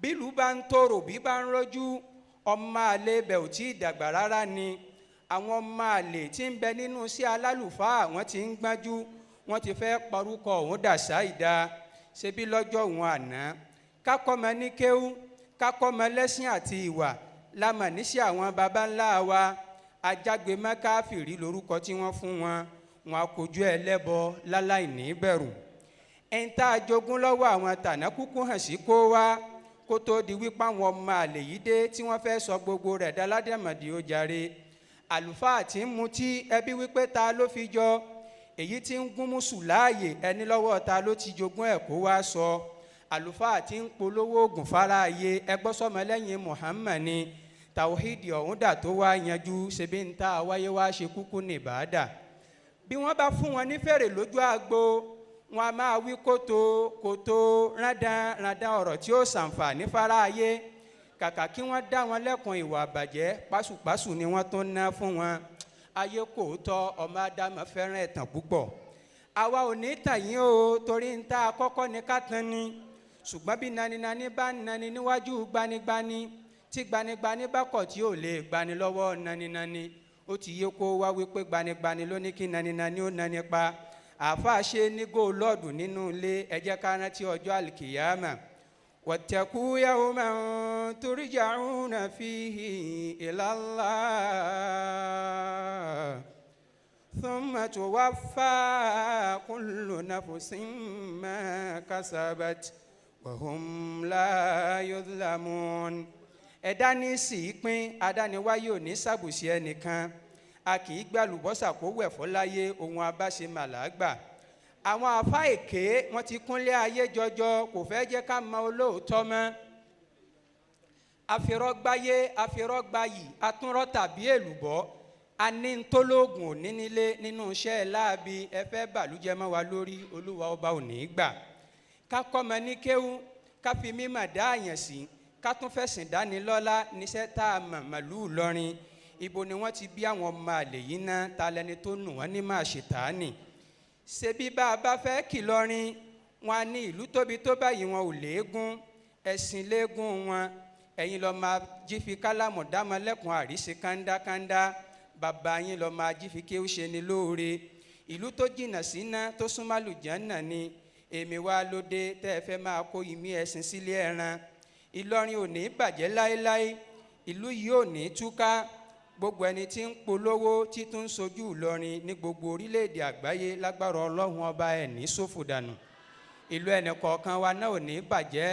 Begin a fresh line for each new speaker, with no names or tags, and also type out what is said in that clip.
Bílùú bá ń tòrò, bí bá ń rọ́jú, ọmọ àlè ibẹ̀ ò tí ì dàgbà rárá ni. Àwọn ọmọ àlè tí ń bẹ nínú sí alálùfáà, wọ́n ti ń gbájú, wọ́n ti fẹ́ parúkọ òun dàṣà ìdá. Ṣebí lọ́jọ́ òun àná, kákọ́mọ ní kéwú, kákọ́mọ lẹ́sìn àti ìwà lámà níṣẹ́ àwọn baba ńlá wa. Ajágbe káfìrí lórúkọ tí wọ́n fún wọn, wọn àkójú ẹlẹ́bọ láláì ní bẹ̀rù. Ẹni tá a jogún lọ́wọ́ àwọn tànà kúkú hàn sí kó wá, kó tó di wípé àwọn ọmọ àlè yìí dé tí wọ́n fẹ́ sọ gbogbo rẹ̀ dáládẹ́mọ̀dì ó jàre. Àlùfáà tí ń mutí, ẹbí wípé ta ló fi jọ? Èyí tí ń gún mùsùn láàyè, ẹni lọ́wọ́ ta ló ti jogún ẹ̀ kó wá sọ? Àlùfáà tí ń polówó oògùn fáráyé, ẹgbọ́sọmọlẹ́yìn Muhammad ni. Tàwíìdì ọ̀hún dà tó wá yanjú? Ṣebí ń tá a wáyé wá ṣe kúkú ní ìbáàdà. Bí wọ́n bá fún wọn ní fèrè lójú agbo, wọn a máa wí kótó kótó, rándan rándan, ọ̀rọ̀ tí ó ṣàǹfààní fáráyé. Kàkà kí wọ́n dá wọn lẹ́kun ìwà àbàjẹ́, pásùpásù ni wọ́n tún ná fún wọn. Ayé kò tọ́, ọmọ ádámọ̀ fẹ́ràn ẹ̀tàn púpọ̀. Àwa ò ní tàn yín o, torí ń tá a kọ́kọ́ ní ká tán ni. Ṣùgbọ́n bí naninani bá ń nani níwájú gbanigbani, tí gbanigbani bá kọ̀ tí ò lè gbani lọ́wọ́ naninani, ó ti yé kó wá wípé gbanigbani ló ní kí naninani ó nani pa. Àáfàá ṣe ní góòlọ́ọ̀dù nínú ilé. Ẹ jẹ́ ká rántí ọjọ́ àlìkìyàmà. واتقوا يوما ترجعون فيه إلى الله ثم توفى كل نفس ما كسبت وهم لا يظلمون. Ẹ̀dá ní sì í pín adániwáyé ò ní sàbùsí ẹnìkan. A kì í gbàlùbọ́sà kó wẹ̀fọ́ láyé. Ohun abáṣe màlágbà. Àwọn àfa èké wọn ti kúnlé ayé jọjọ, kò fẹ́ jẹ́ ká mọ olóòótọ́ mọ́. Àfirọ́gbáyé, àfirọ́gbáyì, atúnrọ́ tàbí èlùbọ́. A ní ntólógùn òní nílé nínú iṣẹ́ láabi. Ẹ fẹ́ bàlújẹ́ mọ́ wa lórí, Olúwa ọba ò ní gbà. Ká kọ́mọ ní kéwú, ká fi mímọ̀ dá àyàn sí, ká tún fẹ̀sìn dánilọ́lá níṣẹ́ tá a mọ̀ màlúù lọ́rin. Ibo ni wọ́n ti bí àwọn ọmọ àlè yìí ná? Ta lẹni tó nù wọ́n ní máa ṣètánì? Ṣebí bá a bá fẹ́ kìlọrin, wọn á ní ìlú tóbi tó báyìí, wọn ò léegun, ẹ̀sìn léegun wọn. Ẹ̀yin lọ́ọ́ máa jí fi kálámù dámọ́ lẹ́kùn àríṣe kándákándá. Bàbá yín lọ́ọ́ máa jí fi kéwú ṣe ni lóore. Ìlú tó jìnnà síná tó súnmọ́ àlùjánnà ni. Èmi wá ló dé tẹ́ ẹ fẹ́ máa kó ìmí ẹ̀sìn sílé ẹran? Ìlọrin ò ní bàjẹ́ láéláé, ìlú yìí ò ní túká. Gbogbo ẹni tí ń polówó títún ń sojú Ìlọrin ní gbogbo orílẹ̀-èdè àgbáyé, lágbára Ọlọ́run ọba, ẹ̀ ní ṣòfò dànù. Ìlú ẹnì kọ̀ọ̀kan wa náà ò ní bàjẹ́.